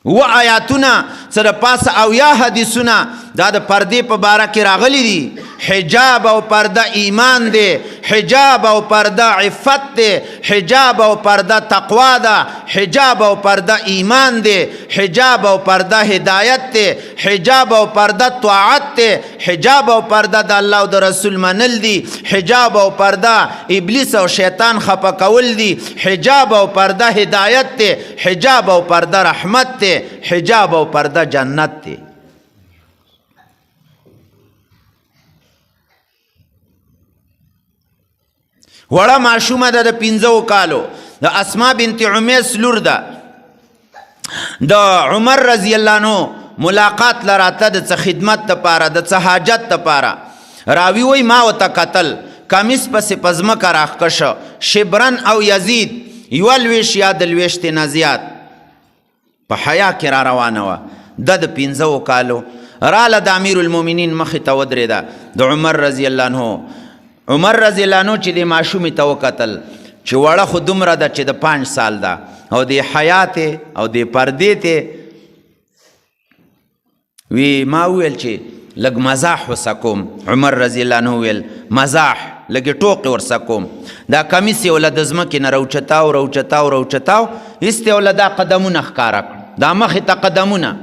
و آیاتونه څه د پاسه او یا حدیثونه دا د پردې په باره کې راغلي دي. حجاب او پرده ایمان دی، حجاب او پرده عفت دی، حجاب او پرده تقوا ده، حجاب او پرده ایمان دی، حجاب او پرده هدایت دی، حجاب او پرده طاعت دی، حجاب او پرده د الله او د رسول منل دي، حجاب او پرده ابلیس او شیطان خپه کول دي، حجاب او پرده هدایت دی، حجاب او پرده رحمت دی، حجاب او پرده جنت دی. وړه ماشومه ده د 5 کالو، د اسما بنت عمیس لور ده، د عمر رضی الله عنه ملاقات لراته د څه خدمت دپاره، د څه حاجت دپاره. راوي وایي ما ورته کتل، کمیس پسې په ځمکه راښکشه، شبرن او یزید یوه لوېشت یا د لوېشتې نه زیات په حیا کې را روانه وه. ده د 5 کالو راله د امیر المؤمنین مخې ته ودرېده، د عمر رضی الله عنه. عمر رضی الله عنه چې دې ماشومې ته وکتل چې وړه خو دومره ده چې د 5 سال ده، او دې حیا ته او دې پردې ته وی ما وویل چې لږ مزاح ورسره کوم. عمر رضی الله عنه وویل مزاح، لږې ټوقې ورسره کوم. دا کمیس یې وله د ځمکې نه راوچتاو راوچتاو راوچتاو، ایستې وله دا قدمونه ښکاره کړ، دا مخې ته قدمونه.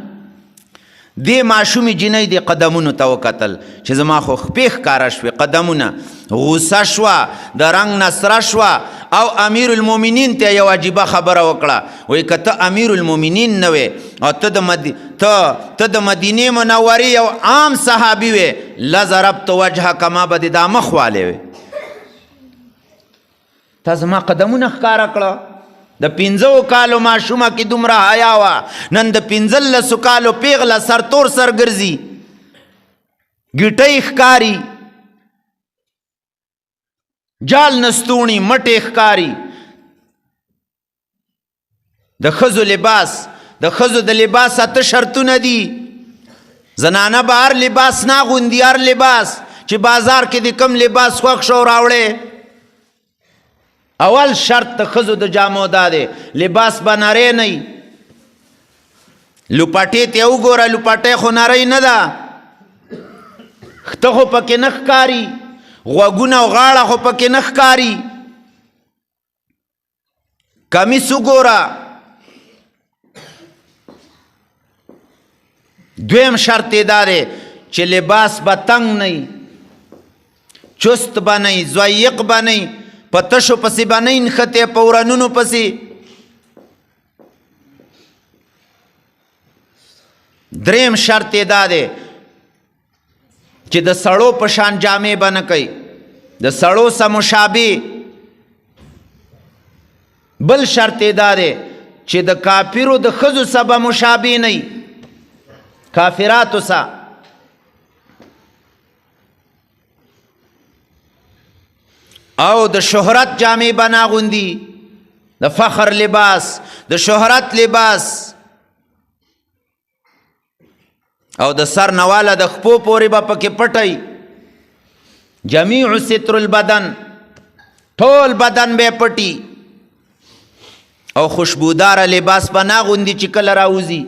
دې ماشومې جینۍ دې قدمونو ته وکتل چې زما خو خپې ښکاره شوې، قدمونه. غوسه شوه، د رنګ نه سره شوه، او امیر المؤمنین ته یو عجیبه خبره وکړه، وایي که ته امیر المؤمنین نه وې او ته د مدینې منورې یو عام صحابي وې، لضربت وجهک، ما به دې دا مخ والی وې. تا زما قدمونه ښکاره کړه. د 5 کالو ماشومه کې دومره حیا وه، نن د 15 کالو پیغله سر تور سر ګرځي، ګیټۍ ښکاري، جال نستوڼي مټې ښکاري. د ښځو لباس، د ښځو د لباس 8 شرطونه دي. زنانه به هر لباس نه اغوندي، هر لباس چې بازار کې دې کوم لباس خوښ شو راوړې. اول شرط د ښځو د جامو دا دی، لباس به نری نه وي. لوپټې ته وګوره، لوپټې خو نری نه ده، ښته خو پکې نه ښکاري، غوږونه او غاړه خو پکې نه ښکاري. کمیس وګوره. دویم شرط یې دا دی چې لباس به تنګ نه وي، چست به نه وي، ضیق به نه وي، په تشو پسې به نه نښتې، په ورنونو پسې. دریم شرط یې دا دی چې د سړو په شان جامې به نه کوي، د سړو سره مشابه. بل شرط یې دا دی چې د کافرو د ښځو سره به مشابه نه وي، کافراتو سره. او د شهرت جامې به نه اغوندي، د فخر لباس، د شهرت لباس، او د سر نواله د خپو پورې به پکې پټوي. جمیع ستر البدن، ټول بدن به پټي. او خوشبوداره لباس به نه اغوندي چې کله راوځي.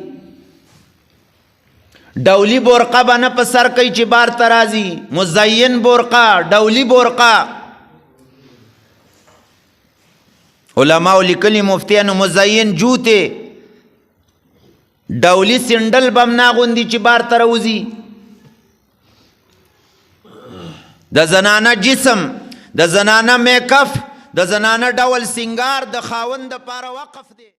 ډولی بورقه به نه په سر کوي چې بار ته راځي، مزین بورقه، ډولی بورقه. علماو لیکلي مفتیانو مزین جوتې، ډولی سنډل به هم نه اغوندي چې بار ته راوځي. د زنانه جسم، د زنانه میکف، د زنانه ډول سنګار د خاوند دپاره وقف دی.